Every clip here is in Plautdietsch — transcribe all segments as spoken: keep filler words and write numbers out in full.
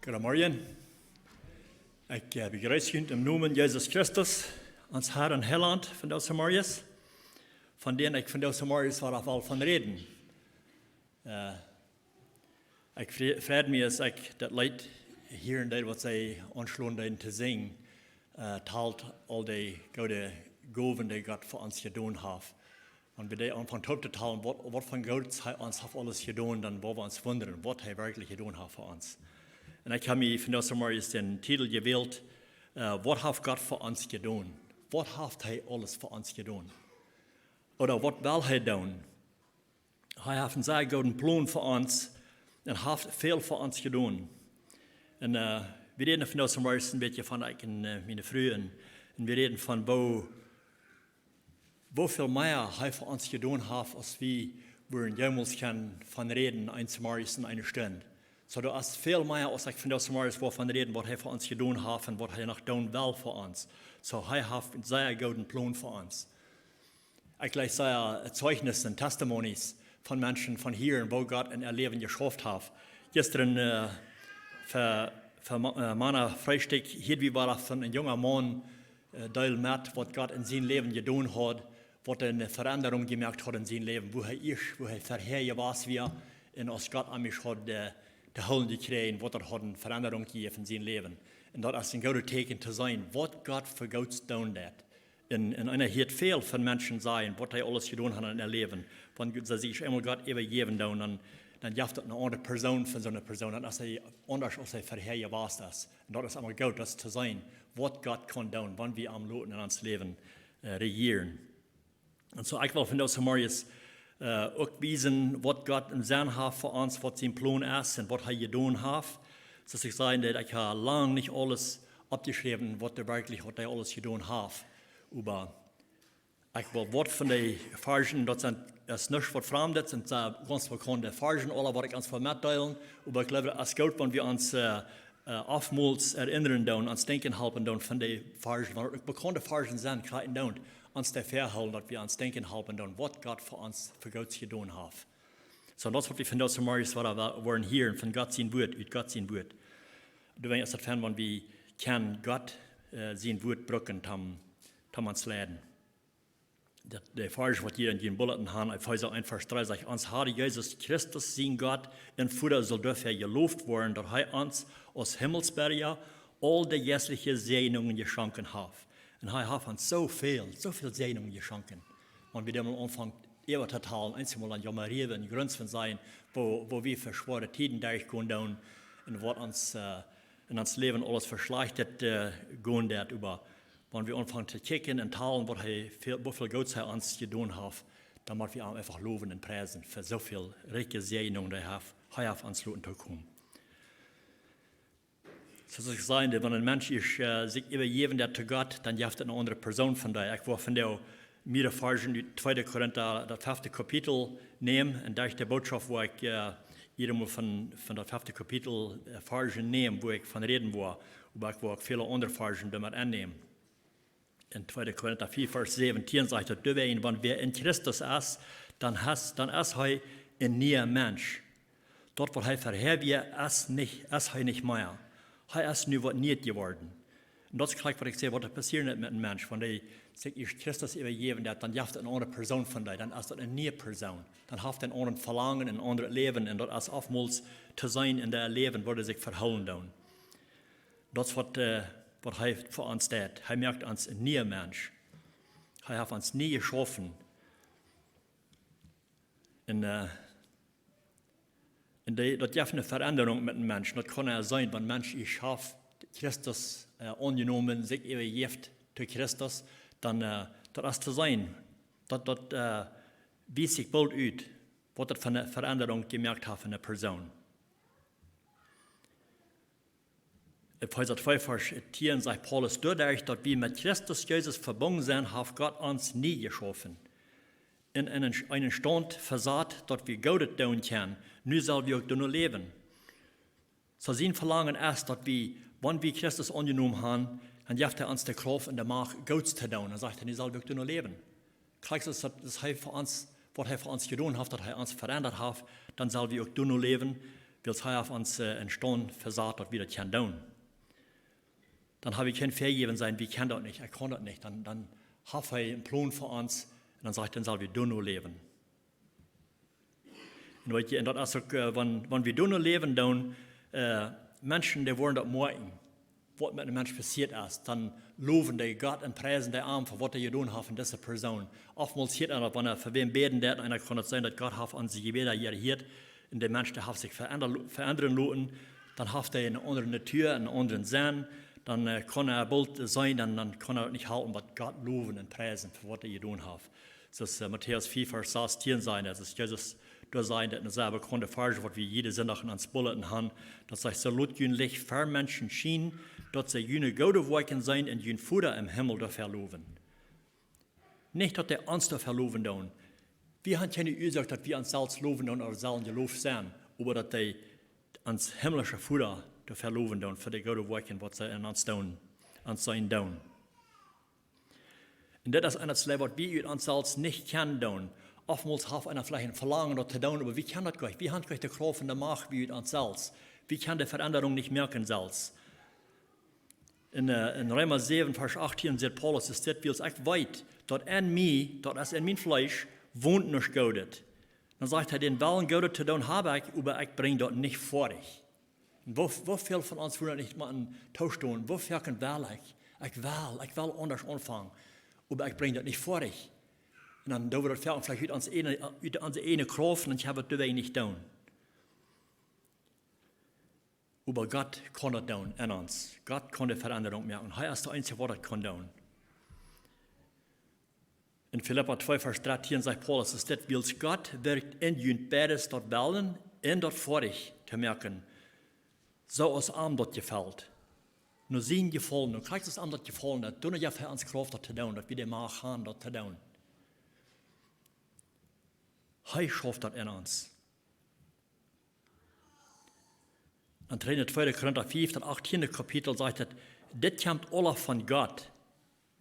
Goodemorjen. Ekj eh, bejreess junt em Nomen Jesus Christus, ons Herr un Heilaunt von dise Morjes, von dän ekj von dise Morjes woa von räden. Eh, ekj fre- freid mie, aus ekj daut Leet hieren deed, waut see aunschluagen deeden to sinjen, eh, talt aul de goode Gowen, dee Gott fa ons jedonen haft. Wan wie dee aunfangen toop to talen, waut, waut fa Goodet hee ons haft aules jedonen, dan woa wie ons wundren, waut hee werkjlich jedonen haft fa ons. Un ekj hab mie von dise Morjes dän Titel jewält, eh, waut haft Gott fa ons jedonen? Waut haft hee aules fa ons jedonen? Ooda waut well hee doonen? Hee haft eenen sea gooden Plon fa ons un haft väl fa ons jedonen. Un eh, wie räden von dise Morjes een bät von ekj un eh, miene Fru. Un, un wie räden von woo woo väl mea hee fa ons jedonen haft, aus wie wudden jemols kjennen von räden, eent Morjes en eene Stund. Soo, doa es väl mea, aus ekj von dise Morjes woa von räden, waut hee fa ons jedonen haft un waut hee noch doonen well fa ons. Soo, hee haft eenen sea gooden Plon fa ons. Ekj läs sea Zeichnissen, Testimonies von Menschen, von hieren, woo Gott en äa Läwen jeschauft haft. Jistren eh, fa, fa Ma- eh, Mana Freestikj hieed wie wada von een junga Maun eh, deel met, waut Gott en sien Läwen jedonen haud, waut eene Verendarunk jemoakt haud en sien Läwen, woo hee ieescht, woo hee verhäa jewast wia, un aus Gott am ieescht haud eh, de Hoolen jekjräajen, waut doa haud eene Verendarunk jejäft en sien Läwen. Un daut es een goodet Teakjen to seenen, waut Gott fa Goodet doonen deit. Un, un eena hieet väl von Menschen sajen, waut hee aules jedonen haft en äa Läwen. Wan see sikj eemol Gott äwajäwen doonen, dan, dan jeft daut eene aundre Persoon von soone Persoon. Dan es hee aundasch, aus hee verhäa jewast es. Un daut es emma goot, daut to seenen, waut Gott kaun doonen, wan wie am loten en ons Läwen eh, rejieren. Un soo, ekj well von dise Morjes eh, uk wiesen, waut Gott em Senn haft fa ons, waut sien Plon es un waut hee jedonen haft. Soo aus ekj säd, daut ekj hab lang nich aules oppjeschräwen, waut hee werkjlich, waut hee aules jedonen haft. Oba ekj well waut von de Varschen, daut sent, es nuscht waut Framdet, daut sent eh, gaunz bekaunde Varschen, aule waut ekj ons well metdeelen. Oba ekj jleew, daut es goot, wan wie ons eh, eh, oftmols erinnern doonen, ons denkjen halpen doonen von de Varschen. Wan daut uk bekaunde Varschen sent, kjrieen doonen, ons doafäa hoolen, daut wie ons denkjen halpen doonen, waut Gott fa ons fa Goodet jedonen haft. Soo, daut es waut wie von dise Morjes wada wa- woaren hieren, von Gott sien Wort, ut Gott sien Wort. Doawäajen es daut fein, wan wie kjennen Gott eh, sien Wort brucken, toom, toom ons leiden. Daut, de Varsch, waut jie en june Bulletin han, Efeesa eent Varsch dree sajcht: "Ons Herr Jesus Christus, sien Gott un Voda, saul doafäa jeloft woaren, daut hee ons aus Himmelsberja aul de jeistelje Säajnungen jeschonken haft." Un hee haft ons soo väl, soo väl Säajnungen jeschonken. Wan wie dan mol aunfangen äwa to talen, eensjemol dan jaumren un grunzen sennen, woo, woo wie fa schwoare Tieden derchgonen doonen un waut ons eh, en ons Läwen aules fa schlajchtet eh, gonen deit, oba wan wie aunfangen to kjikjen un talen, waut hee väl, woo väl Goodet hee ons jedonen haft, dan motten wie am eefach lowen un priesen fa soo väl rikje Säajnungen, dee hee haft, hee haft ons loten tokomen. Soo aus ekj säd, wan een Mensch ieescht eh, sikj äwajäwen deit to Gott, dan jeft daut eene aundre Persoon von die. Ekj wull vondoag mea Varschen ut tweede Korinta, daut fefte Kapitel, nämen. Un daut es de Bootschoft, wua ekj eh, hia mau von, von daut fefte Kapitel eh, Varschen näm, wua ekj von räden wull. Oba ekj wull uk väle aundre Varschen doamet aunnämen. En tweede Korinta vea Varsch säwentieen sajcht daut: "Doawäajen, wan wäa en Christus es, dan es, dan es hee een niea Mensch. Daut waut hee verhäa wia, es nich, es hee nich mea. Hee es nu waut Nieet jeworden." Un daut es jlikj waut ekj säd, waut doa passieet met een Mensch. Wan dee sikj ieescht Christus äwajäwen deit, dan jeft daut eene aundre Persoon von die. Dan es daut eene niee Persoon. Dan haft dee een aundret Velangen, een aundret Läwen. Un daut es oftmols to seenen en daut Läwen, woo dee sikj vehoolen doonen. Daut es waut, eh, waut hee fa ons deit. Hee moakt ons een niea Mensch. Hee haft ons nie jeschaufen. Un, eh, un dee, daut jeft eene Verendarunk met een Mensch. Daut kaun eena seenen, wan een Mensch ieescht haft Christus eh, aunjenomen, sikj äwajäft to Christus, dan, eh, daut es to seenen. Daut, daut eh, wiest sikj boolt ut, waut daut fa eene Verendarunk jemoakt haft en de Persoon. Efeesa twee Varsch tieen sajcht Paulus: "Doaderch daut wie met Christus Jesus vebungen sent, haft Gott ons nie jeschaufen. En eenen, eenen Staunt vesat, daut wie Goodet doonen kjennen. Nu sell wie uk doano läwen." Soo sien Velangen es, daut wie, wan wie Christus aunjenomen han, dan jeft hee ons de Krauft un de Macht, Goots to doonen. Dan sajcht hee: "Nu sell wie uk doano läwen." Krakjt soo aus daut, daut hee fa ons, waut hee fa ons jedonen haft, daut hee ons verendat haft, dan sell wie uk doano läwen, Wiels hee haft ons äh, en Staund vesat, daut wie daut kjennen doonen. Dan hab wie kjeen Vejäwen sennen, wie kjennen daut nich, ekj kaun daut nich. Dan, dan haft hee en Plon fa ons un dan sajcht hee, dan sell wie doano läwen. Un weet jie, un daut es uk, äh, wan, wan wie doano läwen doonen, äh, Menschen, dee woaren daut moakjen, waut met een Mensch passieet es, dan lowen dee Gott un priesen dee am fa waut hee jedonen haft en dise Persoon. Oftmols hieet eena daut, wan eena fa wäm bäden deit, un dan kaun et sennen, daut Gott haft aun siene Jebäda jehieet, un de Mensch, dee haft sikj veendren, veendren loten, dan haft hee eene aundre Natua, eenen aundren Senn, dan äh, kaun hee boolt sennen, dan, dan kaun hee daut nich hoolen, waut Gott lowen un priesen fa waut hee jedonen haft. Soo aus äh, Matäus vea, Varsch sastieen sajcht, daut es Jesus doa sajcht, daut es een sea bekaunda Varsch, waut wie jieda Sindach en ons Bulletin haben, daut sajcht: "Soo lot jun Licht fa Menschen schienen, daut see june goode Woakjen seenen un jun Voda em Himmel doafäa lowen." Nich daut dee ons doafäa lowen doonen. Wie haben kjeene Uasoak, daut wie ons selfst lowen doonen ooda sellen jeloft sennen, oba daut dee ons himmlische Voda doafäa lowen doonen, fa de goode Woakjen, waut see en ons doonen, ons seenen doonen. Un dit es eent, waut wie ut ons selfst nich kjennen doonen. Oftmols haft eena veleicht een Velangen, daut to doonen, oba wie kjennen daut nich. Wie haben nich de Krauft un de Macht, wie ut ons selfst. Wie kjennen de Veendrunk nich moaken selfst. En, äh, en Reema säwen, Varsch achttieen sajcht Paulus, es dit, wiels ekj weet, daut en mie, daut es en mien Fleesch, wont nuscht Goodet. Dan sajcht hee, dän Wellen Goodet to doonen hab ekj, oba ekj brinj daut nich foadich. Un woo, woo väl von ons wudden nich mol een Toostaunt, woo väl kjennen well ekj, ekj well, ekj well aundasch aunfangen, oba ekj brinj daut nich foadich. Un dan doo wie daut veleicht ut ons eene, ut ons eene Krauft, un dan kjenn wie daut doawäajen nich doonen. Oba Gott kaun daut doonen en ons. Gott kaun de Veendrunk moaken. Hee es de eensje, waut daut kaun doonen. En Filippa twee, Varsch dartieen sajcht Paulus, es dit, wiels Gott wirkjt en junt beides, daut wellen un daut foadich to moaken, soo aus am daut jefelt. No sien Jefaulen, no krakjt aus am daut jefaulen haft, doano jeft hee ons Krauft daut to doonen, daut wie de Macht haben daut to doonen. Hee schauft daut en ons. En tweede Korinta fiew, daut achttieende Kapitel sajcht et: "Dit kjemt aula von Gott,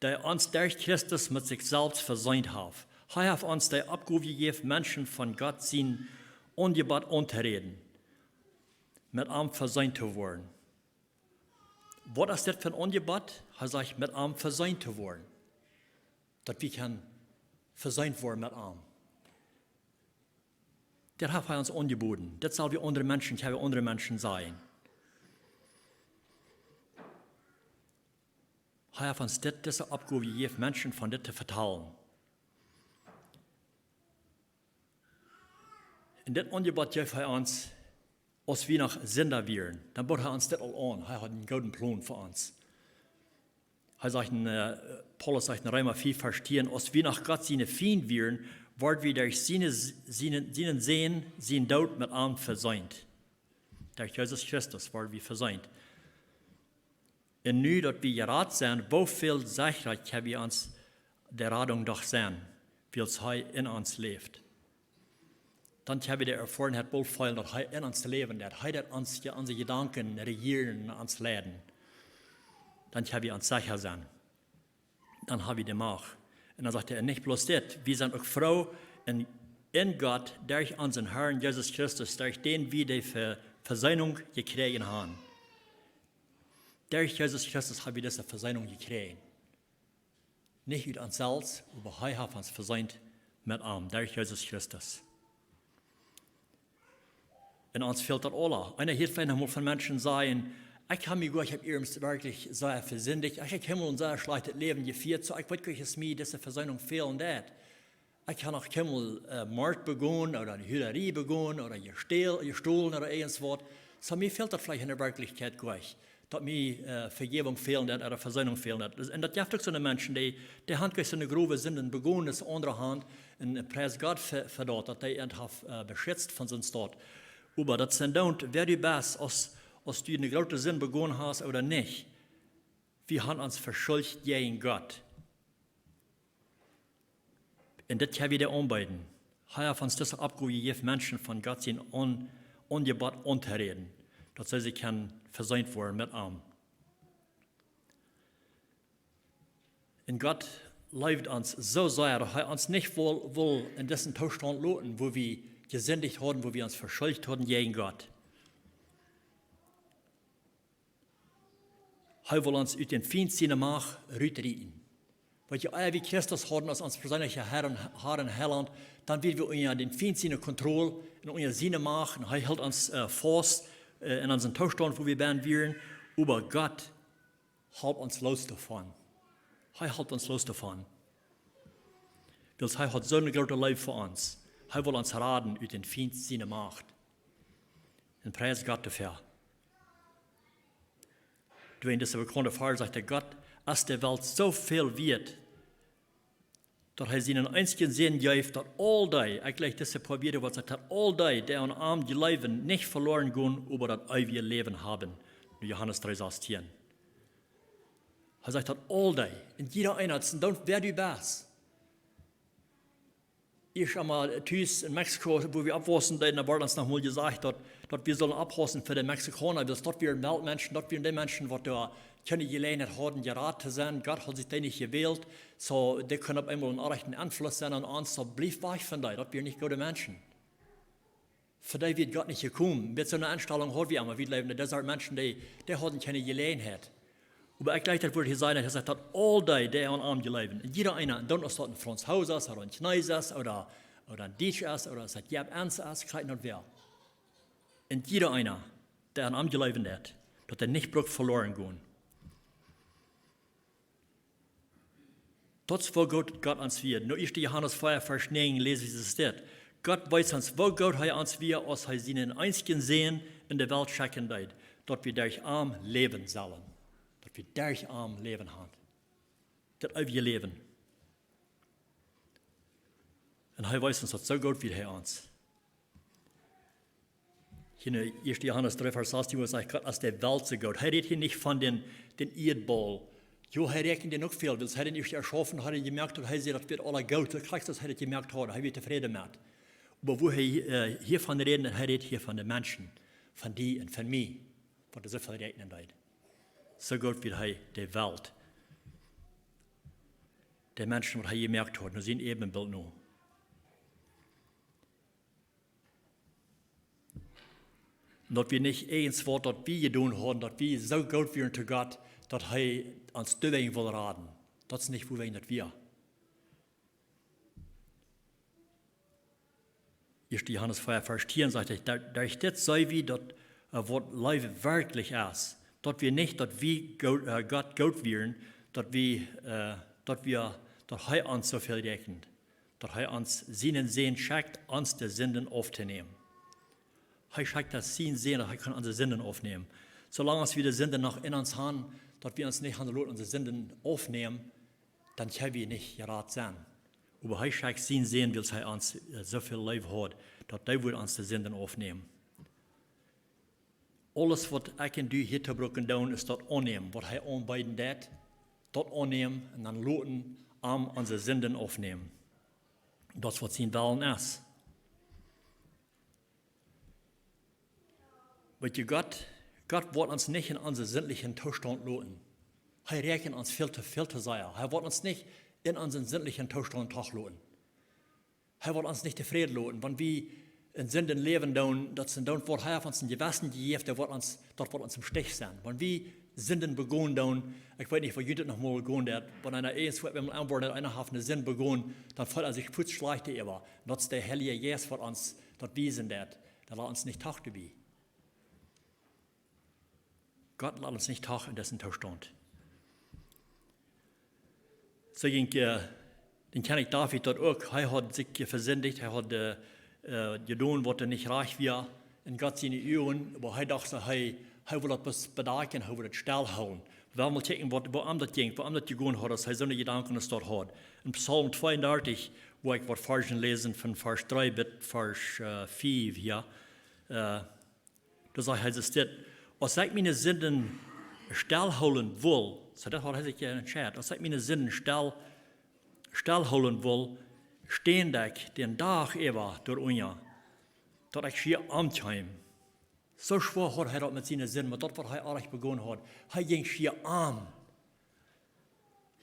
dee ons derch Christus met sikj selfst vesient haft. Hee haft ons de Oppgow jejäft, Menschen von Gott sien Aunjebott auntoräden, met am vesient to woaren." Waut es dit fa een Aunjebott? Hee sajcht, met am vesient to woaren. Daut wie kjennen vesient woaren met am. Daut haft hee ons aunjeboden. Daut sell wie aundre Menschen, kjenn wie aundre Menschen sajen. Hee haft ons dit, dise Oppgow jejäft, Menschen von dit to vetalen. Un dit Aunjebott jeef hee ons, aus wie noch Sinda wieren. Dan bood hee ons dit aul aun. Hee haud een gooden Plon fa ons. Hee sajcht en, äh, Paulus sajcht en Reema fiew, Varsch tieen: "Aus wie noch Gott siene Fiend wieren, worden wie derch siene, sienen, sienen Sän, sien Doot met am vesient." Derch Jesus Christus worden wie vesient. Un nu daut wie jerat sent, woo väl sechra kjenn wie ons de Radunk doch sennen, wiels hee en ons läft. Dan kjenn wie de Erfoarenheit boolt feelen, daut hee en ons läwen deit, hee deit ons, onse Jedanken rejieren un ons leiden. Dan kjenn wie ons secha sennen. Dan hab wie de Macht. Un dan sajcht hee, nich bloos dit, wie sent uk froo en, en Gott derch onsen Herrn Jesus Christus, derch dän wie de Ve-, Vesöhnung jekjräajen haben. Derch Jesus Christus hab wie dise Vesöhnung jekjräajen. Nich ut ons selfst, oba hee haft ons vesöhnt met am, derch Jesus Christus. Un ons fält daut aula. Eena hieet veleicht noch mol von Menschen sajen: "Ekj hab mie goanich, ekj hab ieescht werkjlich sea vesindicht. Ekj hab kjeenmol een sea schlajchtet Läwen jefieet, soo ekj weet goanich, aus mie dise Vesöhnung fälen deit. Ekj hab noch kjeenmol, äh, Mort begonen ooda eene Hurarie begonen ooda jestäl-, jestolen ooda irjentwaut. Soo mie fält daut veleicht en de Werkjlichkjeit goanich, daut mie, äh, Vejäwunk fälen deit ooda Vesöhnung fälen deit." Un daut jeft uk soone Menschen, dee, dee haben goanich soone growe Sinden begonen, aus aundre haben, un priesen Gott fa, fa daut, daut hee an haft, äh, beschitzt von soon Staut. Oba daut sent dan, wäa du best, aus, aus du eene groote Sind begonen hast ooda nich. Wie haben ons veschuldicht jäajen Gott. Un dit kjenn wie dee aunbeeden. Hee haft ons dise Oppgow jejäft, Menschen von Gott sien Aun-, Aunjebott auntoräden, daut see sikj kjennen vesöhnt woaren met am. Un Gott leeft ons soo sea, daut hee ons nich wull, wull en disen Toostaunt loten, wua wie jesindicht hauden, wua wie ons veschuldicht hauden jäajen Gott. Hee well ons ut dän Fient siene Macht rutrieten. Wan wie Christus hauden aus ons perseenlicha Herr un, Herr un Heilaunt, dan wieren wie unja dän Fient siene Kontroll un unja siene Macht. Un hee hilt ons, äh, faust, äh, en onsen Toostaunt, wua wie bennen wieren. Oba Gott halpt ons loos doavon. Hee halpt ons loos doavon. Wiels hee haft soone groote Leew fa ons. Hee well ons raden ut dän Fient siene Macht. Un pries Gott doafäa. Doa en dise bekaunde Varsch sajcht hee: Gott es de Welt soo väl wieet, daut hee sienen eensjen Sän jeef, daut aul dee, ekj läs dise poa Wieed, waut sajcht, daut aul dee, dee aun am jleewen, nich veloaren gonen, oba daut eewje Läwen haben. Nu Johanes dree sastieen. Hee sajcht, daut aul dee, un jieda eena, daut es endoont, wäa du best. Ekj emma tus en Mexiko, wua wie oppwaussen, doa wort ons noch mol jesajcht, daut, daut wie sullen oppaussen fa de Mexikauna, wiels daut wieren Weltmenschen, daut wieren dee Menschen, waut doa kjeene Jeläajenheit hauden, jerat to sennen. Gott haud sikj dee nich jewält, soo dee kunnen opp eemol een orrajchten Enfluss sennen aun ons, soo bliew wajch von dee, daut wieren nich goode Menschen. Fa dee wia Gott nich jekomen. Met soone Enstalunk haud wie emma, wie jleewen, daut sent Menschen, dee, dee hauden kjeene Jeläajenheit. Oba ekj läs daut Wuat hia sajen, hee sajcht, daut aul dee, dee aun am jleewen, un jieda eena, dan es daut een Franzos es, ooda een Chines es, ooda, ooda een Dietsch es, ooda es daut Japanes es, krakjt daut wäa. Un jieda eena, dee aun am jleewen deed, daut hee nich brukt veloaren gonen. Daut es woo goot Gott ons wia. Nu ieeschte Johanes vea, Varsch näajen läs wie dit. Gott wees ons, woo goot hee ons wia, aus hee sienen eensjen Sän en de Welt schekjen deed, daut wie derch am läwen sellen. Daut wie derch am Läwen haben. Daut eewje Läwen. Un hee wees ons daut, soo goot wia hee ons. Hia en ieeschte Johanes dree, Varsch sastieen, wua sajcht, Gott es de Welt soo goot. Hee rät hia nich von dän, dän Ieedbaul. Jo, hee räakjent dän uk väl, wiels hee dän ieescht erschaufen haud un jemoakt haud, hee säd, daut wia aula goot, soo krakjt aus hee daut jemoakt haud, hee wia tofräd doamet. Oba wua hee, äh, hia von rät, hee rät hia von de Menschen, von die un von mie, waut hee soo väl räakjnen deed. Soo goot wia hee de Welt. De Menschen, waut hee jemoakt haud, no sien Äbenbilt no. Daut wia nich irjent waut, daut wie jedonen hauden, daut wie soo goot wieren to Gott, daut hee ons doawäajen wull raden. Daut es nich, wuawäajen daut wia. Ieeschte Johanes vea, Varsch tieen sajcht hee, doa, doa steit, see wie daut, äh, waut Leew werkjlich es. Daut wia nich, daut wie goot, äh, Gott goot wieren, daut wie, äh, daut wie, daut hee ons soo väl räakjent. Daut hee ons sienen Sän schekjt, ons de Sinden auftonämen. Hee schekjt ons sienen Sän, daut hee kaun onse Sinden aufnämen. Soo lang aus wie de Sinden noch en ons haben, daut wie ons nich haben loten onse Sinden aufnämen, dan kjenn wie nich jerat sennen. Oba hee schekjt sienen Sän, wiels hee ons, äh, soo väl leef haud, daut hee wudd ons de Sinden aufnämen. Aules, waut ekj un du hia to brucken doonen, es daut aunnämen, waut hee aunbeeden deed, daut aunnämen un dan loten am onse Sinden aufnämen. Daut es, waut sien Wellen es. Weetst, Gott, Gott woat ons nich en onsen sindlichen Toostaunt loten. Hee räakjent ons väl to, väl to sea. Hee woat ons nich en onsen sindlichen Toostaunt toloten. Hee woat ons nich tofräd loten. Wan wie en Sinden läwen doonen, daut sent doonen, waut hee ons em Jewessen jeft, daut woat ons, daut woat ons em Stich setten. Wan wie Sinden begonen doonen, ekj weet nich, woo junt daut noch mol begonen haft, wan eena eent, wua wie mol aun woaren, eena haft eene Sind begonen, dan feelt hee sikj fuaz schlajcht doaräwa. Daut es de Heilje Jeist, waut ons daut wiesen deit. Dee lat ons nich too doabie. Gott lat ons nich too en disen Toostaunt. Soo jinkj, äh, dän Kjennich David daut uk. Hee haud sikj vesindicht, hee haud, äh, äh, jedonen, waut nich rajcht wia en Gott siene Uagen, oba hee docht soo, hee, hee wull daut bes-, bedakjen, hee wull daut stell hoolen. Wie wellen mol kjikjen, waut, wuarom daut jinkj, wuarom daut jegonen haud, daut hee soone Jedanken aus daut haud. En Psalm tweeundartich, wua ekj waut Varzen läsen von Varsch dree bat Varsch, äh, fief hia, äh, doa sajcht hee soo dit: Aus ekj miene Sinden stell hoolen wull, soo daut haud hee sikj entscheiden, aus ekj miene Sinden stell, stell hoolen wull, ständ ekj dän Dach äwa doarunja, daut ekj schia omkjeem. Soo schwoa haud hee daut met siene Sind, met daut, waut hee ieejentlich begonen haud. Hee jinkj schia om.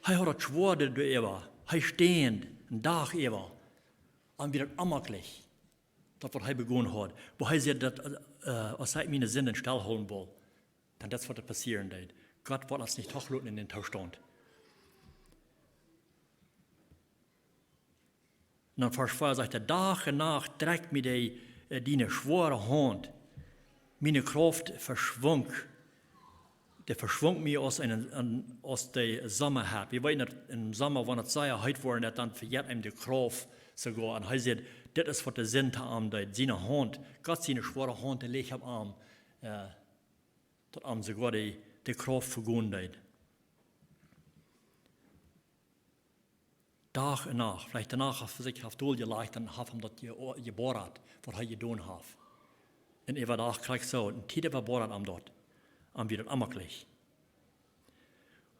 Hee haud daut schwoa doaräwa. Hee ständ dän Dach äwa. Un wia daut onmäajlich, daut, waut hee begonen haud. Wua hee säd daut, äh, aus ekj miene Sinden stell hoolen wull, dan daut es, waut doa passieren deed. Gott woat ons nich trigj loten en dän Toostaunt. Un dan Varsch vea sajcht hee: "Dach un Nacht drekjt mie dee, äh, diene schwoare Haunt. Miene Krauft veschwunk. Dee veschwunk mie aus een, een, aus de Sommahitt." Wie weeten daut em Somma, wan et sea heet woat, daut dan vejeit eenem de Krauft soogoa. Un hee sajcht, dit es waut de Sind aun am deed. Siene Haunt, Gott siene schwoare Haunt, dee leech opp am, äh, daut am soogoa de, de Krauft vegonen deed. Dach un Nacht, veleicht doano haft hee sikj haft doljelajcht un haft am daut je-, jebuat, waut hee jedonen haft. Un äwa Dach krakjt soo, un Tiet äwa buat am daut. Am wia daut onmäajlich.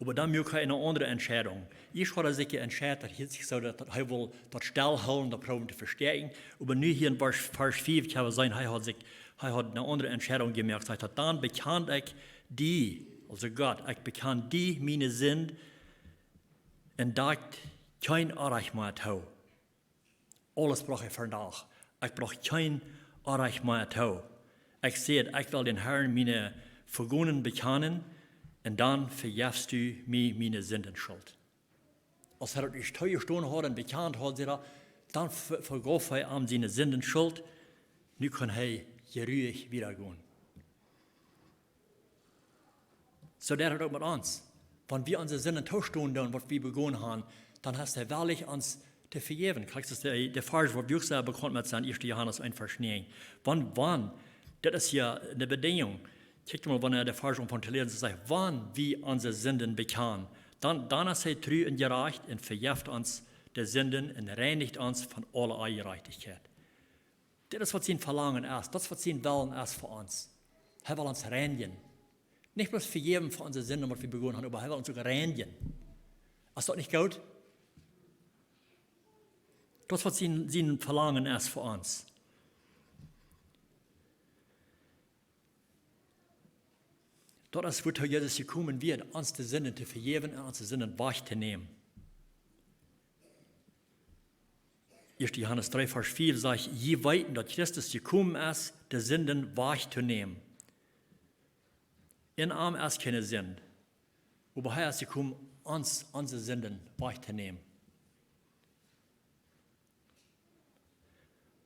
Oba dan muak hee eene aundre Entscheidunk. Ieescht haud hee sikj entscheit, daut hee sikj soo, daut, daut hee wull daut stellhoolen, daut proowen to vestäakjen. Oba nu hia en Varsch, Varsch fief, ekj hab jeseenen, hee haud sikj, hee haud eene aundre Entscheidunk jemoakt. Hee sajcht: "Dan bekjand ekj die", aulsoo Gott, "ekj bekjand die miene Sind un docht kjeen Onrajcht mea too." Aules brocht hee ver dän Dach. Ekj brocht kjeen Onrajcht mea too. Ekj säd: "Ekj well dän Herrn miene Vegonen bekjanen, un dan vejefst du mie miene Sindenschult." Aus hee daut ieescht toojestonen haud un bekjant haud, säd hee, dan ve-, vejeef hee am siene Sindenschult. Nu kunn hee jeruich wieda gonen. Soo deit hee daut uk met ons. Wan wie onse Sinden toostonen doonen, waut wie begonen haben, dan es hee wellich ons to vejäwen. Krakjt soo aus de, de Varsch, waut wie uk sea bekaunt met sent, ieeschte Johanes eent, Varsch näajen. Wan, wan, daut es hia eene Bedingung. Kjikj mol, wan hee de Varsch aunfangt to läsen, sajcht hee: "Wan wie onse Sinden bekjanen, dan, dan es hee tru un jerajcht un vejeft ons de Sinden un reinicht ons von aule Onjerajchtichkjeit." Dit es waut sien Velangen es. Daut es waut sien Wellen es fa ons. Hee well ons reinjen. Nich bloos vejäwen fa onse Sinden, waut wie begonen haben, oba hee well ons uk reinjen. Es daut nich goot? Daut es waut sien, sien Velangen es fa ons. Daut es, wuatoo Jesus jekomen wia, ons de Sinden to vejäwen un onse Sinden wajchtonämen. Ieeschte Johanes dree, Varsch fief sajcht: "Jie weeten, daut Christus jekomen es, de Sinden wajchtonämen. En am es kjeene Sind." Oba hee es jekomen, ons, onse Sinden wajchtonämen.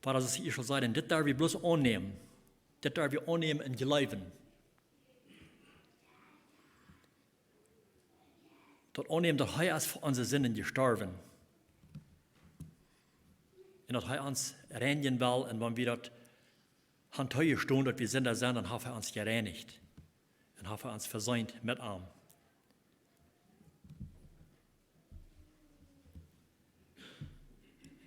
Wiels ekj ieescht säd, dit derw wie bloos aunnämen. Dit derw wie aunnämen un jleewen. Daut aunnämen, daut hee es fa onse Sinden jestorwen. Un daut hee ons reinjen well, un wan wie daut haben toojestonen, daut wie Sinda sent, dan haft hee ons jereinicht. Un haft hee ons vesient met am.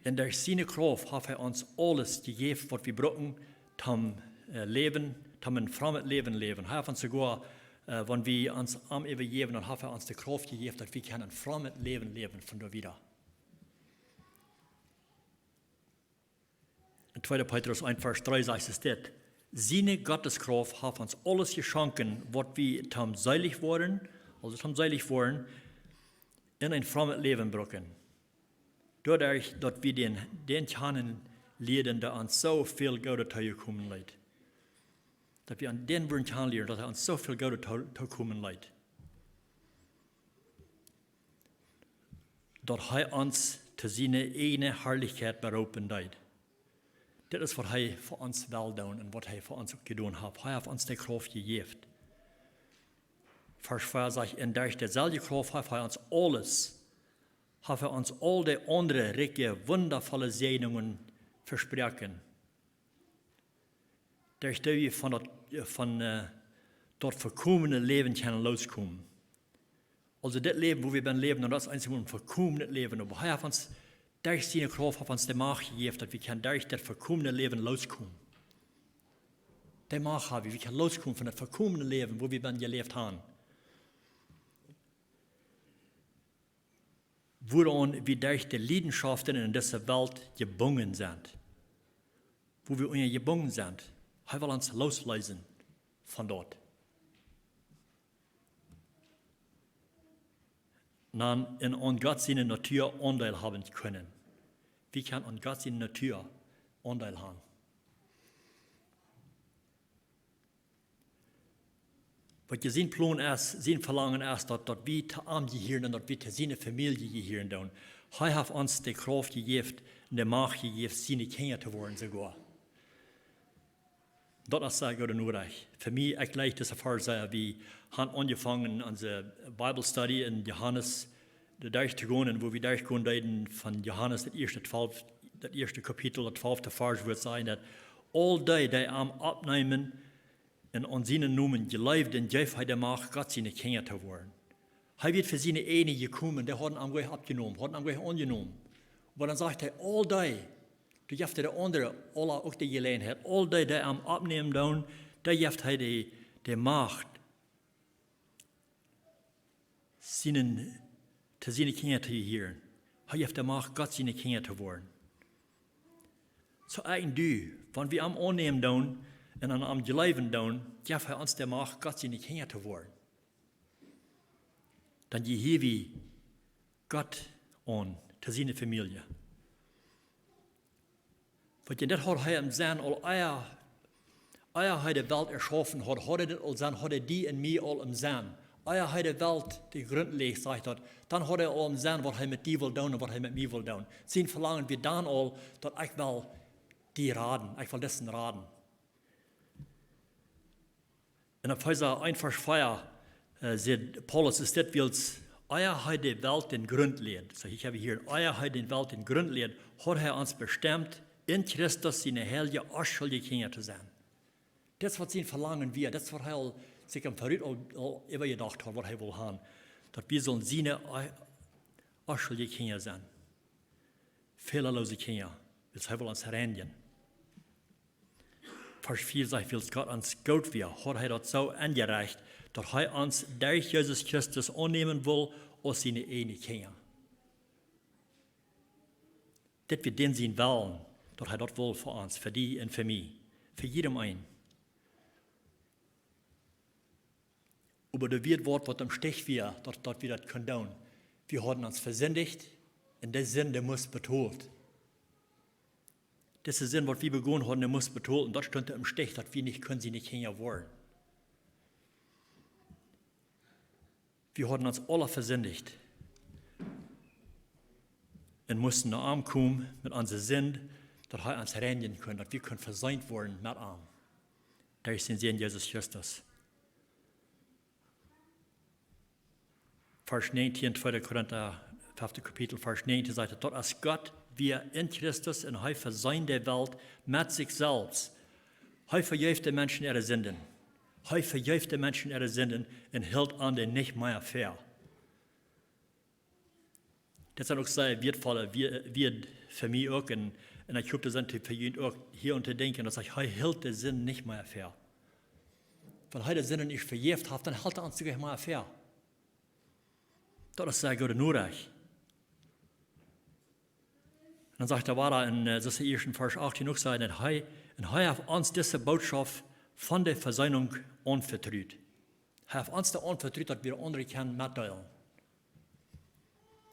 Un derch siene Krauft haft hee ons aules jejäft, waut wie brucken, toom, äh, läwen, toom een frommet Läwen läwen. Hee haft ons soogoa, äh, wan wie ons am äwajäwen, dan haft hee ons de Krauft jejäft, daut wie kjennen een frommet Läwen läwen von doa wieda. En tweede Petrus eent, Varsch dree sajcht et dit: "Siene Gotteskrauft haft ons aules jeschonken, waut wie toom seelich woaren, aulsoo toom seelich woaren, en een frommet Läwen brucken. Doaderch, daut wie dän, dän kjanen lieeden, dee ons soo väl Goodet toojekomen leet." Daut wie aun dän wudden kjanen lieren, daut hee ons soo väl Goodet too-, tookomen leet. Daut hee ons to siene ieejne Harlichkjeit beroopen deed. Dit es waut hee fa ons well doonen un waut hee fa ons uk jedonen haft. Hee haft ons de Krauft jejäft. Varsch vea sajcht: "Un derch deeselwje Krauft haft hee ons aules, haft hee ons aul de aundre rikje, wundavolle Säajnungen vesproaken." Derch dee wie von daut, von, äh, daut vekomne Läwen kjennen loskomen. Aulsoo dit Läwen, wua wie bennen läwen, un daut es eensjemol een vekomnet Läwen. Oba hee haft ons, derch siene Krauft haft ons de Macht jejäft, daut wie kjennen derch daut vekomne Läwen loskomen. De Macht hab wie, wie kjennen loskomen von daut vekomne Läwen, wua wie bennen jeläft haben. Wuaraun wie derch de Liedenschoften en dise Welt jebungen sent. Wua wie unja jebungen sent. Hee well ons loosleesen von daut. Dan en aun Gott siene Natua Aundeel haben kjennen. Wie kjennen aun Gott siene Natua Aundeel haben. Waut je sien Plon es, sien Velangen es, daut, daut wie to am jehieren un daut wie to siene Famielje jehieren doonen. Hee haft ons de Krauft jejäft un de Macht jejäft, siene Kjinja to woaren soogoa. Daut es sea goode Norecht. Fa mie, ekj leew dise Varsch sea. Wie haben aunjefongen onse Bible Study en Johanes doa derch to gonen, un wua wie derchgonen deeden von Johanes, daut ieeschte twalf, daut ieeschte Kapitel, daut twalfte Varsch, wua et sajcht daut aul dee, dee am oppneemen un aun sienen Nomen jleewden, jeef hee de Macht, Gott siene Kjinja to woaren. Hee wia fa siene eajne jekomen, dee hauden am nich oppjenomen, hauden am nich aunjenomen. Oba dan sajcht hee, aul dee, doa jeft hee de aundre aula uk de Jeläajenheit, aul dee, dee am oppneemen doonen, dee jeft hee de, de Macht, sienen, to siene Kjinja to jehieren. Hee jeft de Macht, Gott siene Kjinja to woaren. Soo uk du, wan wie am aunnämen doonen un aun am jleewen doonen, jeft hee ons de Macht, Gott siene Kjinja to woaren. Dan jehia wie Gott aun, to siene Famielje. Wiels daut haud hee em Senn aul ea, ea hee de Welt erschaufen haud, haud hee daut aul em Senn, haud hee die un mie aul em Senn. Ea hee de Welt de Grunt läd, sajcht daut, dan haud hee aul em Senn, waut hee met die well doonen un waut hee met mie well doonen. Sien Velangen wia dan aul, daut ekj well die raden, ekj well disen raden. En Efeesa eent Varsch vea, äh, sajcht Paulus, es dit, wiels ea hee de Welt dän Grunt läd. Soo, ekj hab hia, ea hee de Welt dän Grunt läd, haud hee ons bestemt, en Christus siene heilje, onschuldje Kjinja to sennen. Daut es waut sien Velangen wia, daut es waut hee aul, sikj aum verut aul, aul äwajedocht haud, waut hee wull haben. Daut wie sullen siene o-, onschuldje Kjinja sennen. Fälalose Kjinja, wiels hee wull ons reinjen. Varsch vea sajcht, wiels Gott ons goot wia, haud hee daut soo enjerecht, daut hee ons derch Jesus Christus aunnämen wull aus siene eajne Kjinja. Dit wia dän sien Wellen, daut hee daut wull fa ons, fa die un fa mie, fa jiedem eenen. Oba doa wia waut, waut em Stich wia, daut, daut wie daut kunnen doonen. Wie hauden ons vesindicht un de Sind must betolt. Dise Sind, waut wie begonen hauden, dee must betolt. Un daut stunt em Stich, daut wie nich kunnen siene Kjinja woaren. Wie hauden ons aula vesindicht un musten no am komen met onse Sind, daut hee ons reinjen kunn, daut wie kunnen veseent woaren met am. Derch sienen Sän Jesus Christus. Varsch näajentieen, tweeda Korinta, fefte Kapitel, Varsch näajentieen sajcht et, daut aus Gott wia en Christus un hee veseend de Welt met sikj selfst. Hee vejeef de Menschen äare Sinden. Hee vejeef de Menschen äare Sinden un hilt an dee nich mea väa. Dit sent uk sea wieetvolle Wie-, Wieed fa mie uk. Un, un ekj hop, daut sent fa junt uk hia aun to denkjen, daut sajcht, hee hilt de Sind nich mea väa. Wan hee de Sinden ieescht vejäft haft, dan helt hee ons nich mea väa. Daut es sea goode Norecht. Un dan sajcht hee wieda en, äh, daut es de ieeschte Varsch achtieen uk, sajcht, daut hee, un hee haft ons dise Bootschoft von de Veseenunk aunvetrut. Hee haft ons daut aunvetrut, daut wie aundre kjennen metdeelen.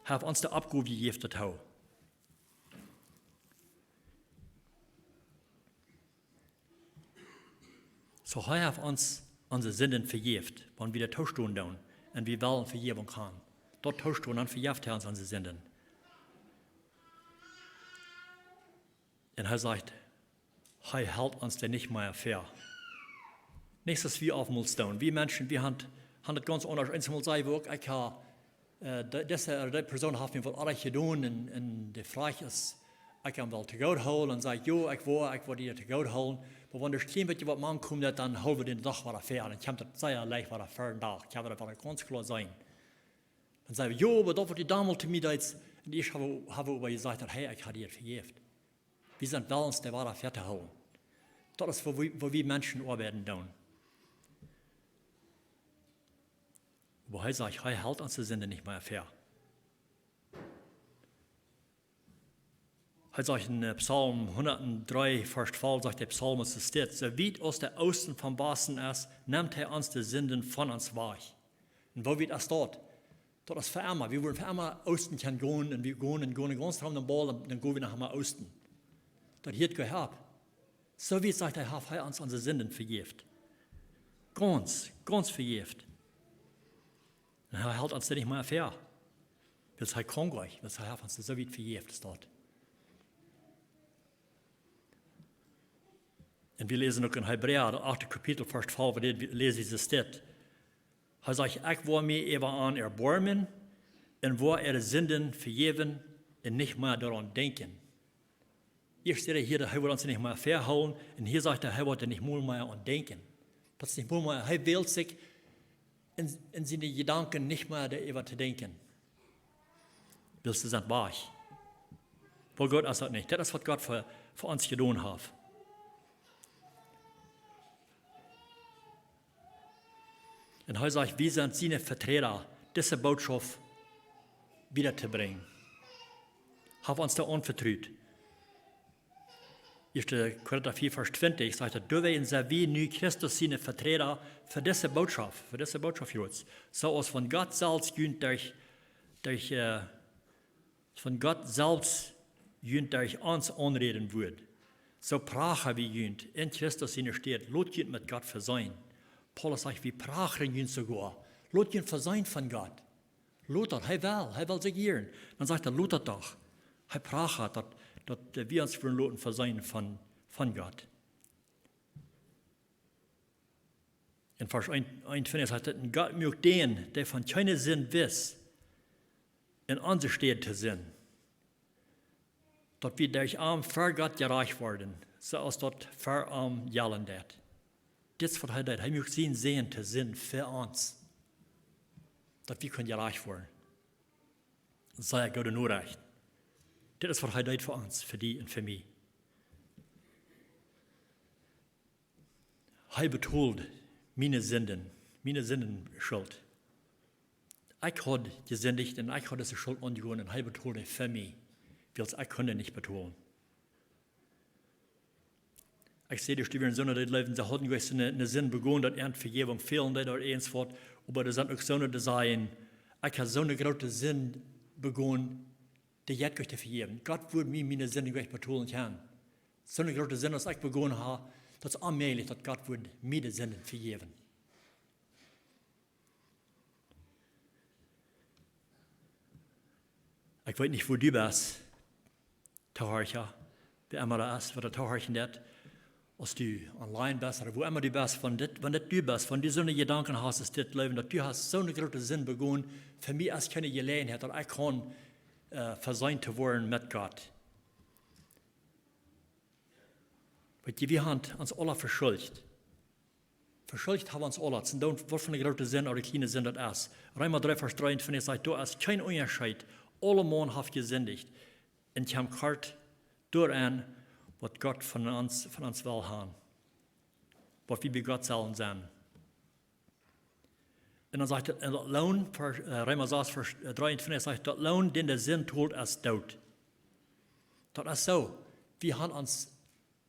Hee haft ons de Oppgow jejäft, daut hee. Soo, hee haft ons onse Sinden vejäft, wan wie daut toostonen doonen un wie wellen Vejäwunk haben. Daut toostonen, dan vejeft hee ons onse Sinden. Un hee sajcht, hee helt ons dee nich mea väa. Nich soo aus wie oftmols doonen. Wie Menschen, wie haben, haben daut gaunz aundasch. Eemol saj wie uk, ekj hab, äh, de-, dise, äh, dee Persoon haft mie waut oajch jedonen un, un dee Froag es, ekj am well to goot hoolen un saj, jo, ekj woa, ekj woa die to goot hoolen. Oba wan doa kjlien bät waut mank kjemt, dan hool wie dän doch wada väa. Dan kjemt daut sea leicht wada väa dän Dach. Kjenn wie daut wada gaunz kloa seenen. Dan saj wie, jo, oba daut waut du donmols to mie deedst, un ieescht hab wie, hab wie äwa jesajcht, daut, hee, ekj hab die vejäft. Wie sent wellens dee wada väa to hoolen. Daut es woo wie, woo wie Menschen oabeiden doonen. Oba hee sajcht, hee helt onse Sinden nich mea väa. Hee sajcht en, äh, Psalm hundatdree, Varsch twalf, sajcht de Psalmist dit: Soo wiet aus de Oosten vom Wasten es, nemt hee ons de Sinden von ons wajch. Un woo wiet es daut? Daut es fa emma. Wie woaren fa emma Oosten kjennen gonen un wie gonen un gonen gaunz rom dän Bol, dan, dan go wie noch emma Oosten. Daut hieet goa opp. Soo wiet, sajcht hee, haft hee ons onse Sinden vejäft. Gaunz, gaunz vejäft. Un hee helt ons nich mea väa. Wiels hee kaun nich, wiels hee haft ons soo wiet vejäft, es daut. Un wie läsen uk en Hebräa, daut achte Kapitel, Varsch twalf, doa läs wie dit. Hee sajcht: "Ekj woa mie äwa an erboarmen un woa äare Sinden vejäwen un nich mea doaraun denkjen." Ieescht säd hee hia, daut hee woat ons nich mea väahoolen, un hia sajcht hee, hee woat doa nich mol mea aun denkjen. Daut es nich mol mea, hee well sikj en, en siene Jedanken nich mea doaräwa to denkjen. Wiels see sent wajch. Woo goot es daut nich? Daut es waut Gott fa, fa ons jedonen haft. Un hee sajcht, wie sent siene Veträda, dise Bootschaft wieda to brinjen. Haft ons daut aunvetrut. Ieeschte Korinta vea, Varsch twintich sajcht daut: "Doawäajen sent wie nu Christus siene Veträda fa dise Bootschaft, fa dise Bootschaft Gottes. Soo aus wan Gott selfst junt derch, derch, äh, wan Gott selfst junt derch ons aunräden wudd, soo pracha wie junt en Christus siene Städ. Lot junt met Gott veseenen." Paulus sajcht, wie prachren junt soogoa. Lot junt veseenen von Gott. Lot daut, hee well, hee well sikj jieren. Dan sajcht hee: "Lot daut doch." Hee prachat daut, daut, äh, wie ons wudden loten veseenen von, von Gott. En Varsch een, eenuntwintich sajcht hee: "Un Gott muak dän, dee von kjeene Sind wist, en onse Städ to Sind, daut wie derch am ver Gott jerajcht worden, soo aus daut ver am jellen deed." Dit es waut hee deed. Hee muak sienen Sän to Sind fa ons, daut wie kunnen jerajcht woaren. Sea goode Norecht. Dit es waut hee deed fa ons, fa die un fa mie. Hee betold miene Sinden, miene Sindenschult. Ekj haud jesindicht un ekj haud dise Schult aunjegonen un hee betold fa mie, wiels ekj kunn nich betolen. Ekj säd, doa wieren soone, dee jleewden, see hauden jlikj ne, ne Sind begonen, daut an Vejäwunk fälen deed ooda irjentwaut, oba doa sent uk soone, dee sajen: "Ekj hab soone groote Sind begonen, dee jeit nich to vejäwen. Gott wudd mie miene Sind nich betolen kjennen. Soone groote Sind aus ekj begonen hab, daut es onmäajlich, daut Gott wudd mie de Sind vejäwen." Ekj weet nich, wua du best, Tohorcha, wäa emma daut es, waut daut tohorchen deit, aus du online best ooda wua emma du best, wan dit, wan dit du best, wan du soone Jedanken hast, es dit Läwen, daut du hast soone groote Sind begonen, fa mie es kjeene Jeläajenheit, daut ekj kaun, äh, veseent to woaren met Gott. Weet jie, wie haben ons aula veschuldicht. Veschuldicht haben wie ons aula. Daut es dan, waut fa ne groote Sind ooda kjliene Sind daut es. Reema dree, Varsch dreeuntwintich sajcht: "Doa es kjeen Unjascheet. Aulemaun haft jesindicht un kjemt kort doaraun, waut Gott von ons, von ons well haben. Waut wie bie Gott sellen sennen." Un dan sajcht et, un daut Loon, Varsch, äh, Reema sas, Varsch, äh, dreeuntwintich sajcht: "Daut Loon, dän de Sind tolt, es Doot." Daut es soo. Wie haben ons,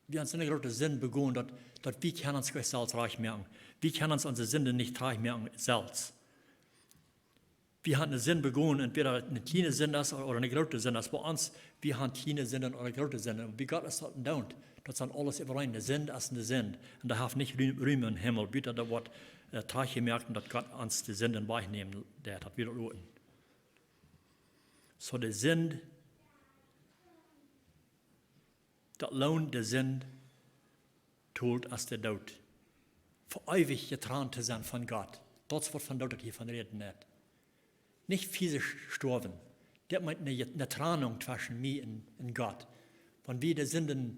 wie haben soone groote Sind begonen, daut, daut wie kjennen ons nich selfst rajcht moaken. Wie kjennen ons onse Sinden nich rajcht moaken selfst. Wie haben ne Sind begonen, entwäda ne kjliene Sind es ooda ne groote Sind es. Bie ons, wie haben kjliene Sinden ooda groote Sinden. Un bie Gott es daut een Doot. Daut es aules äwareen. Ne Sind es ne Sind. Un dee haft nich Rum, Rum em Himmel. Buta daut woat, äh, trajcht jemoakt un daut Gott ons de Sinden wajchnämen deit, daut wie daut loten. Soo de Sind, daut Loon de Sind tolt es de Doot. Fa eewich jetrant to sennen von Gott. Daut es, waut von Doot daut hia von räden deit. Nich fisisch stoawen. Daut meent ne, ne Trennung tweschen mie un, un Gott. Wan wie de Sinden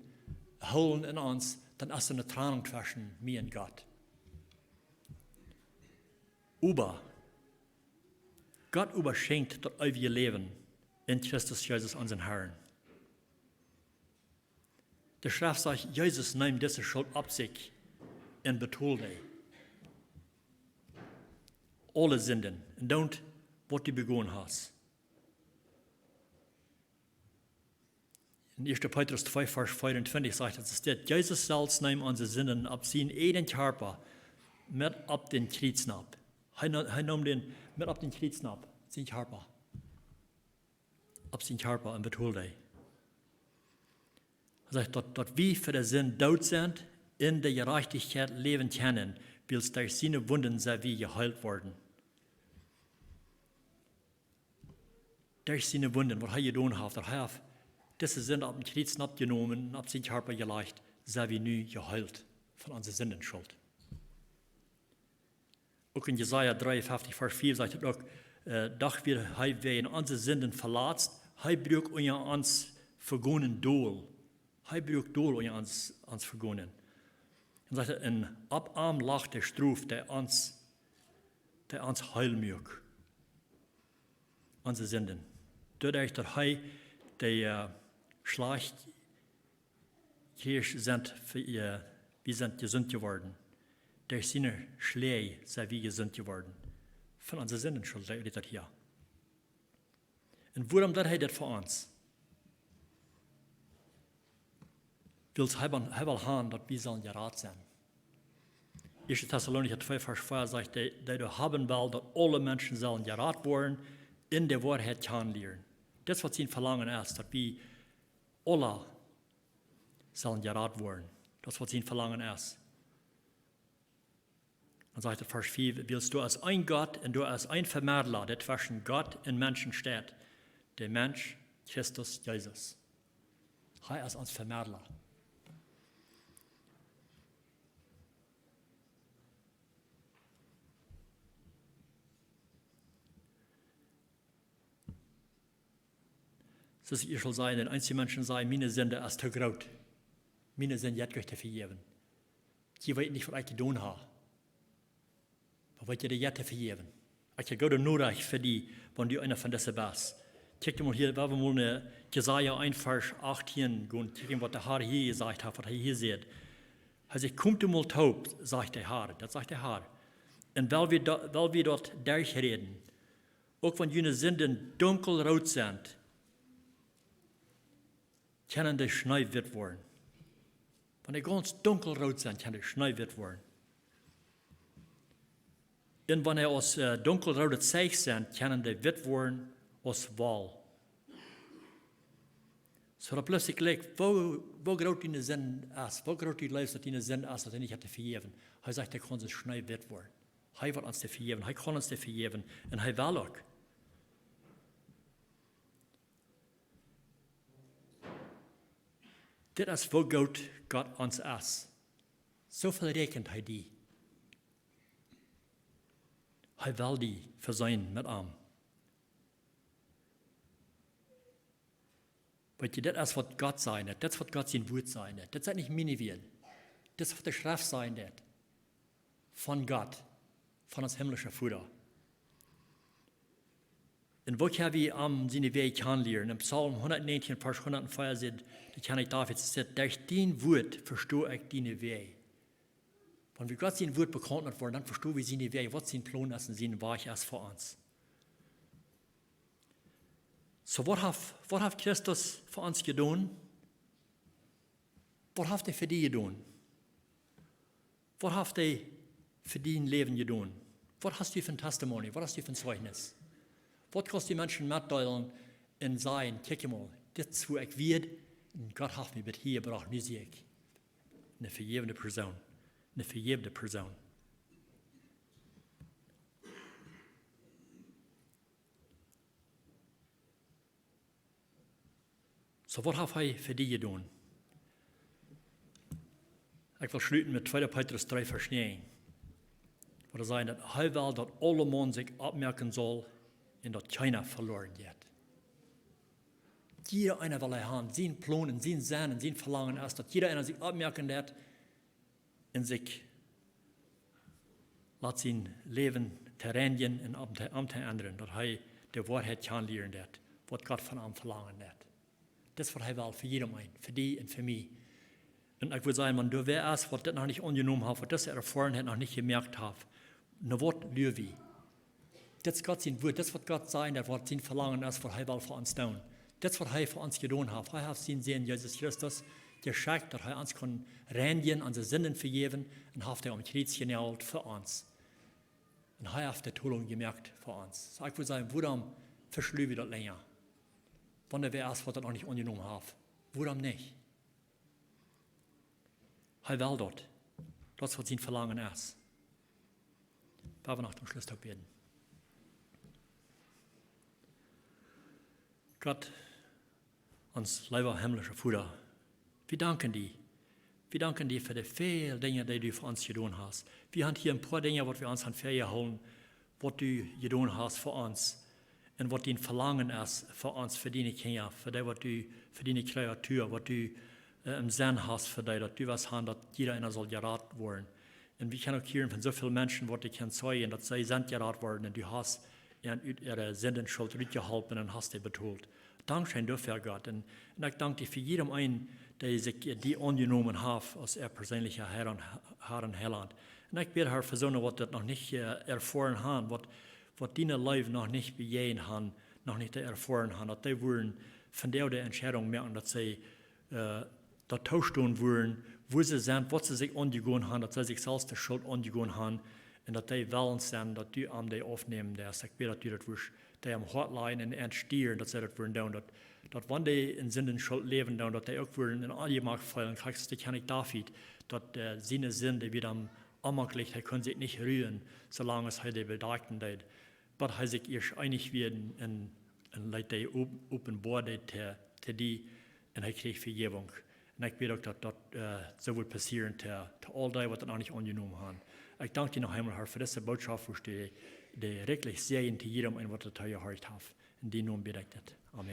hoolen en ons, dan es doa ne Trennung tweschen mie un Gott. Oba Gott oba schenkjt daut eewje Läwen en Christus Jesus, onsen Herrn. De Schreft sajcht, Jesus neem dise Schult opp sikj un betold dee. Aule Sinden. Un dan, waut du begonen hast. En ieeschte Petrus twee, Varsch veeauntwintich sajcht, daut es dit: "Jesus selfst neem onse Sinden opp sienen eejnen Kjarpa met opp dän Kjriez nopp." Hee no-, hee neem dän met opp dän Kjriez nopp, sienen Kjarpa. Opp sienen Kjarpa un betold dee. Hee sajcht, daut, daut wie fa de Sind doot sent, en de Jerajchtichkjeit läwen kjennen, Wiels derch siene Wunden sent wie jeheelt worden. Derch siene Wunden, waut hee jedonen haft, daut hee haft dise Sind opp daut Kjriez nopp jenomen un opp sienen Kjarpa jelajcht, sent wie nu jeheelt von onse Sindenschult. Uk en Jesaja dreeunfeftich, Varsch fief sajcht et uk, äh, doch wort hee wäajen onse Sinden veletzt, hee bruak unja onse Vegonen dol. Hee bruak dol unja onse, onse Vegonen. Un sajcht et, un opp am lach de Strof, dee ons, dee ons heel muak. Onse Sinden. Doaderch daut hee de, äh, schlajcht Kjriets sent, äh, wie sent jesunt jeworden. Derch siene Schläaj sent wie jesunt jeworden. Von onse Sindenschult rät et hia. Un wuarom deed hee dit fa ons? Wiels hee, hee well han, daut wie sellen jerat sennen. Ieeschte Tessalonicha twee, Varsch vea sajcht, dee, dee doa haben well, daut aule Menschen sellen jerat woaren, en de Woarheit kjanen lieren. Daut es waut sien Velangen es, daut wie aule sellen jerat woaren. Daut es waut sien Velangen es. Dan sajcht et Varsch fief, wiels doa es een Gott un doa es een Vemedla, dee tweschen Gott un Menschen steit, de Mensch Christus Jesus. Hee es ons Vemedla. Soo aus ekj aul säd, eenje Menschen sajen, miene Sind es too groot. Miene Sind jeit nich to vejäwen. Jie weeten nich, waut ekj jedonen hab. Oba weet jie, dee jeit to vejäwen. Ekj hab goode Norecht fa die, wan du eena von dise best. Kjikj mol hia, wie wellen mol no Jesaja eent, Varsch achtieen gonen. Kjikj mol, waut de Herr hia jesajcht haft, waut hee hia sajcht. Hee sajcht, komt mol toop, sajcht de Herr. Daut sajcht de Herr. Un well wie daut, well wie daut derchräden. Uk wan june Sinden dunkelroot sent, kjennen dee schneewitt woaren. Wan dee gaunz dunkelroot sent, kjennen dee schneewitt woaren. Un wan dee aus, äh, dunkelroodet Seicht sent, kjennen dee witt woaren aus Woll. Soo daut pletslich jlikjt, woo, woo groot diene Sind es, woo groot du jleefst, daut diene Sind es, daut dee nich haft to vejäwen. Hee sajcht, dee kaun soo schneewitt woaren. Hee well ons dee vejäwen, hee kaun ons dee vejäwen. Un hee well uk. Dit es woo groot Gott ons es. Soo väl räakjent hee die. Hee well die vesenen met am. Weet jie, dit es waut Gott sajen deit. Dit es waut Gott sien Wort sajen deit. Dit sent nich miene Wieed. Dit es waut de Schreft sajen deit. Von Gott, von ons himmlischa Voda. Un woo kjenn wie am siene Wäaj kjanen lieren? En Psalm hundatnäajentieen, Varsch hundatvea sajcht de Kjennich David, sajcht, derch dien Wort vesto ekj diene Wäaj. Wan wie Gott sien Wort bekaunt woaren, dan vesto wie siene Wäaj, waut sien Plon es un sien Wajch es fa ons. Soo, waut haft, waut haft Christus fa ons jedonen? Waut haft hee fa die jedonen? Waut haft hee fa dien Läwen jedonen? Waut hast du fa een Testimony? Waut hast du fa een Zeichnis? Waut kaust du Menschen metdeelen un sajen, kjikj mol, dit es woo ekj wia, un Gott haft mie bat hia jebrocht, nu sie ekj eene vejäwne Persoon. Eene vejäwne Persoon. Soo, waut haft hee fa die jedonen? Ekj well schluten met tweede Petrus dree, Varsch näajen. Wua et sajcht, daut hee well, daut aulemaun sikj oppmoaken saul un daut kjeena veloaren jeit. Jieda eena well hee han, sien Plon un sien Senn un sien Velangen es, daut jieda eena sikj oppmoaken deit un sikj lat sien Läwen to reinjen un om to, om to endren, daut hee de Woarheit kjanen lieren deit, waut Gott von am velangen deit. Daut es waut hee well fa jieda eenen, fa die un fa mie. Un ekj wudd sajen, wan doa wäa es, waut dit noch nich aunjenomen haft, waut dise Erfoarenheit noch nich jemoakt haft, no waut lua wie? Daut es Gott sien Wort, daut es waut Gott sajen deit, waut sien Velangen es, waut hee well fa ons doonen. Daut es waut hee fa ons jedonen haft. Hee haft sienen Sän Jesus Christus jeschekjt, daut hee ons kunn reinjen, onse Sinden vejäwen, un haft hee aum Kjriez jenault fa ons. Un hee haft de Toolunk jemoakt fa ons. Soo, ekj wudd sajen, wuarom veschlua wie daut lenja? Wan doa wäa es, waut daut noch nich aunjenomen haft. Wuarom nich? Hee well daut. Daut es waut sien Velangen es. Woa wie noch toom Schluss toop bäden. Gott, ons leewa himmlischa Voda, wie danken die. Wie danken die fa de väl Dinja, dee du fa ons jedonen hast. Wie han hia een poa Dinja, waut wie ons han väajehoolen, waut du jedonen hast fa ons. Un waut dien Velangen es fa ons, fa diene Kjinja, fa dee, waut du, fa diene Kreatua, waut du, äh, em Senn hast fa dee, daut du west han, daut jieda eena saul jerat woaren. Un wie kjennen uk hieren von soo väl Menschen, waut dee kjennen zeijen, daut see sent jerat worden un du hast an ut äare Sindenschult rutjeholpen un hast dee betolt. Dankscheen doafäa, Gott. Un, un ekj dank die fa jiedem eenen, dee sikj, äh, die aunjenomen haft aus äa perseenlicha Herr un, Herr un Heilaunt. Un ekj bäd, Herr, fa soone, waut daut noch nich, äh, erfoaren han, waut, waut diene Leew noch nich bejäajent han, noch nich erfoaren han, daut dee wudden vondoag de Entscheidunk moaken, daut see, äh, daut toostonen wudden, wua see sent, waut see sikj aunjegonen han, daut see sikj selfst de Schult aunjegonen han, un daut dee wellens sent, daut du an dee aufnämen deist. Ekj bäd, daut du daut wurscht, dee aum Hoat lajen un an stieren, daut see daut wudden doonen, daut, daut wan dee en Sindenschult läwen doonen, daut dee uk wudden en Onjemak feelen, krakjt soo aus de Kjennich David, daut, äh, siene Sind wia am Onjemak, hee kunn sikj nich ruen, soo lang aus hee dee bedakjen deed. Bat hee sikj ieescht eenich wia un, un leet dee op-, openboa deed to, to die un hee kjrieech Vejäwunk. Un ekj bäd uk, daut daut, äh, soo wudd passieren to, to aul dee, waut daut noch nich aunjenomen han. Ekj dank die noch eemol, Herr, fa dise Bootschoft, wua du dee rikjlich säajnen to jiedem eenen, waut daut hia jehorcht haft. En dienen Nomen bäd ekj dit. Amen.